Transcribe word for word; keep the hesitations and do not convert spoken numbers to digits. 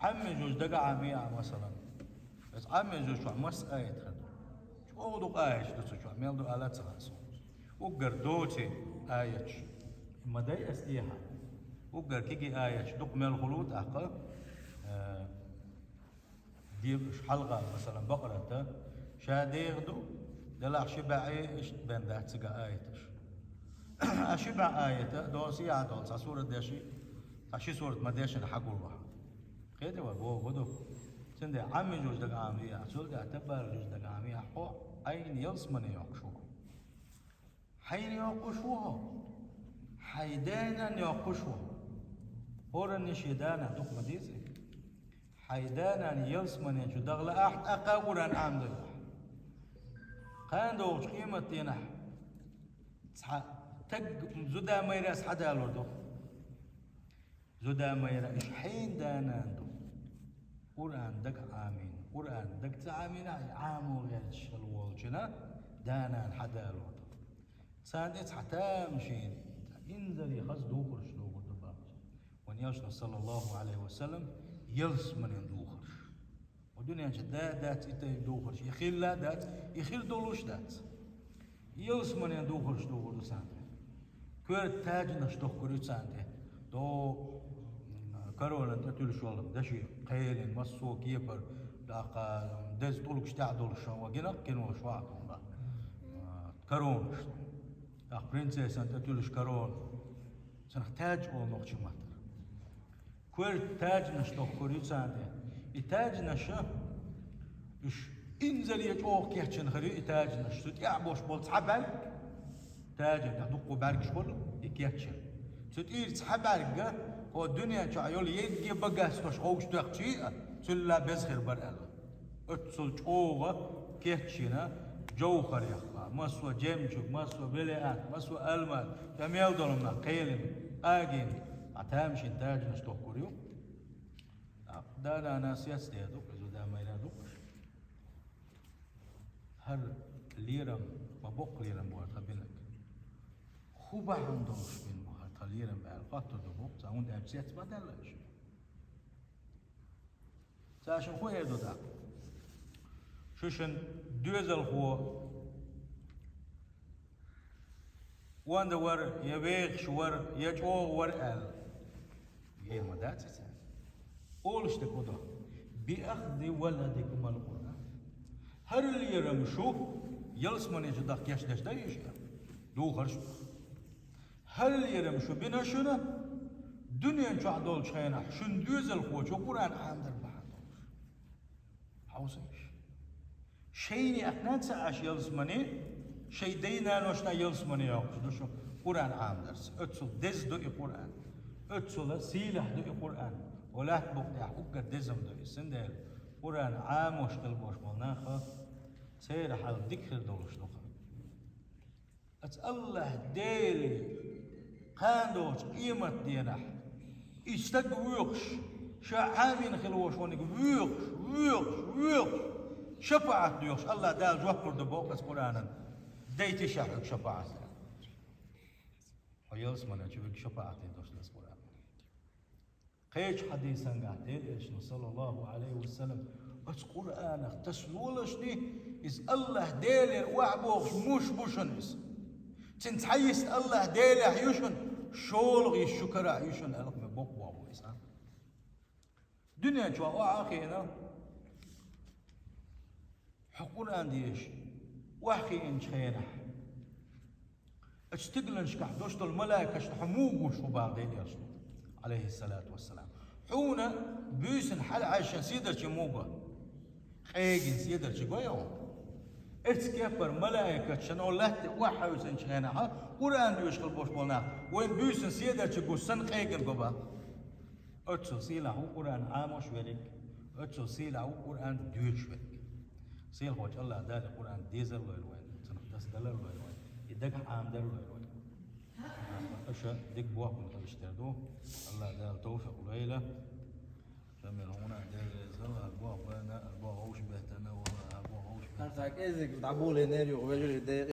Ӏаммеш йола дага Ӏамий ахь, масала. Иза Ӏаммеш йолчохь масса аят хир ду? ЧӀогӀа дукха аяташ ду цу чохь, мел ду аьлла ца хаьа суна. Уггар доций аяташ? Ма дай ас дехьа. Уггар кегий аяташ дукха мел хуьлу тӀаккха, э, декъаш хьалха, масала, Бакъарата, ша дегӀ ду, делахь ши бӀе иштта бен дац цига аяташ. А ши бӀе аята, доса яхь долу, цхьа сурат деши, цхьа ши сурат ма дешина хьагуллахь. Кхетий вай, боху ду. Цундела Ӏаммеш йола дага Ӏамий ахь, цул тӀаьхьа табарак йола дага Ӏамий ахь, хьо Ӏайна ялсамане йоккхуш ву. Хьайна йоккхуш ву хьо? Хьайн да-нана йоккхуш ву. ХӀоранна шен да-нана дукха ма дезий. Хьайн да-нана ялсамане чу даха лаахь, тӀаккха Къуръан Ӏамадо ахь. Кхана догӀучу къематдийнахь цхьа стаг зуда-майра схьадалур ду. Зуда-майра, уьш хьайн да-нана ду. Къуръан дага Ӏамийна, Къуръан дага ца Ӏамийна, Ӏамо гӀерташ хилла волчунна да-нана хьадалур ду. Царна тӀе цхьа тамашийна, цхьа инзаре хаза духарш догӀур ду боху. Вайн элчано, саллаллаху Ӏалайхи ва саллам, ялсаманин духарш. Вайн дуьнен чу да а дац и тайпа духарш, и хилла а дац, и хир долуш а дац. Ялсаманин духарш догӀур ду царна тӀе. Коьрта таджанаш дохкур ю царна тӀе. ДогӀу, м, коронан тӀе туьллуш йолу даши кхелина, массо а кепара, тӀаккха деза тӀулгаш тӀехь долуш сан ван гина-кх кинош вахьа хӀума. А, коронаш. ТӀаккха принцессан тӀе туьллуш корона. Цунах таджа олу нохчийн маттара. Коьрта таджанаш дохкур ю царна тӀе. И таджанаш, уьш инзаре чӀогӀа кечйина хир ю и таджанаш. Цу тӀехь болуш болу цхьа бӀаьрг, таджанна тӀехь дуккха бӀаьргаш хуьлу, и кечйина. Цу тӀера цхьа бӀаьрг, хӀокху дуьнен чохь йолу ерриге богатствош хьовш тоьхча а, цул а беза хир бара аьлла. Оццул чӀогӀа кечйина, жовхарех, массо а жемчуг, массо а бриллиант, массо а алмаз, ша мел долу нах кхелина, къагийна, а тамашийна таджанаш дохкур ю. А, да-нана сецдер ду, иза да-майра ду. ХӀара лерам, ма боккха лерам бу хӀара тхан бинарг. ХӀун бахьана долуш бина бу хӀара тхан лерам аьлла, хоттур ду боху цхьа, хӀунда аьлча цец ма даьлла аша. Цаьршинна хӀун эр ду тӀаккха? Шу шун доьзалхо онда вара, я вехаш вара, я чӀогӀа вара аьлла. Эр ма дац иза. Олуш дерг хӀун ду? «Би ахзи валадикумал Къуръан». ХӀара лерам шу ялсамане чу даха кечдеш дай уьш? Духарш ду. ХӀара лерам шу бина шуна, дуьнен чохь долчу хенахь шун доьзалхочо Къуръан Ӏамадар бахьана долуш. Хьовсийша. Шайна аьтта ца Ӏаш ялсамане, шайн дай-наношна ялсамане йоккхуш ду шу Къуръан Ӏамадарца. Оццул деза ду и Къуръан. Оццул сийлахь ду и Къуръан. Вайн лаьтта букъа тӀехь уггар деза-м ду и. Цундела Къуръан Ӏамош хила болуш болу нах, церан хьал дика хир долуш ду-кх. Аса Аллахь Деле кхана догӀучу къематденахь и стаг воьхуш, ша Ӏамийна хила волуш верг воьхуш, воьхуш, воьхуш, шапаӀат доьхуш, Аллахь Дала жоп лур ду боху аса Къуръанан. Дайтий ша хьоьга шапаӀат? Хьо ялсамане чу верг шапаӀат дийр долуш ду аса Къуръанан. Кхечу хьадисангахь Делан Элчано, саллаллаху Ӏалайхи ва саллам, оцу Къуръанах тасалолашний, иза Аллахь Делера охьабохуш муш бу шуна иза. Цуьнан цхьа йист Аллахь Делехь ю шуна, шолгӀа йист шу карахь ю шуна аьлла, ма боккха боху иза. Дуьнен чохь охьа а хиъна, хьо Къуръан дезаш охьахиъначу хенахь, оцу стигланашкахь долуш долу малайкашна хьо муха гуш ву боху Делан Элчано, Ӏалайхиссалату вассалам. Хьуна буьйсанна хьалаьжжина седарчий муха го? Къегина седарчий го хьуна? Оцу кепара малайкаш шуна лаьтта тӀе охьахьаьвсинчу хенахь, Къуръан доьшуш хила болуш болу нах, вайн буьйсанна седарчий гуш санна къегина го боху? Оццул сийлахь ву Къуръан Ӏамош верг, оццул сийлахь ву Къуръан доьшуш верг. Сийлахьчу Аллахь Дала Къуръан дезар лойла вайна, цунах тасадар лойла вайна, и дагахь Ӏамадар лойла вайна. Аша дика бохам хилаш тера ду, Аллахь Дала тавфикъ лойла. Шамил хьуна деза, Аллахь бохам байна, Аллахь бохам хӀуш беттана, Аллахь бохам хӀуш беттана. Хьан цхьа кӀезиг дӀаболийна эр ю вежарий дегӀ.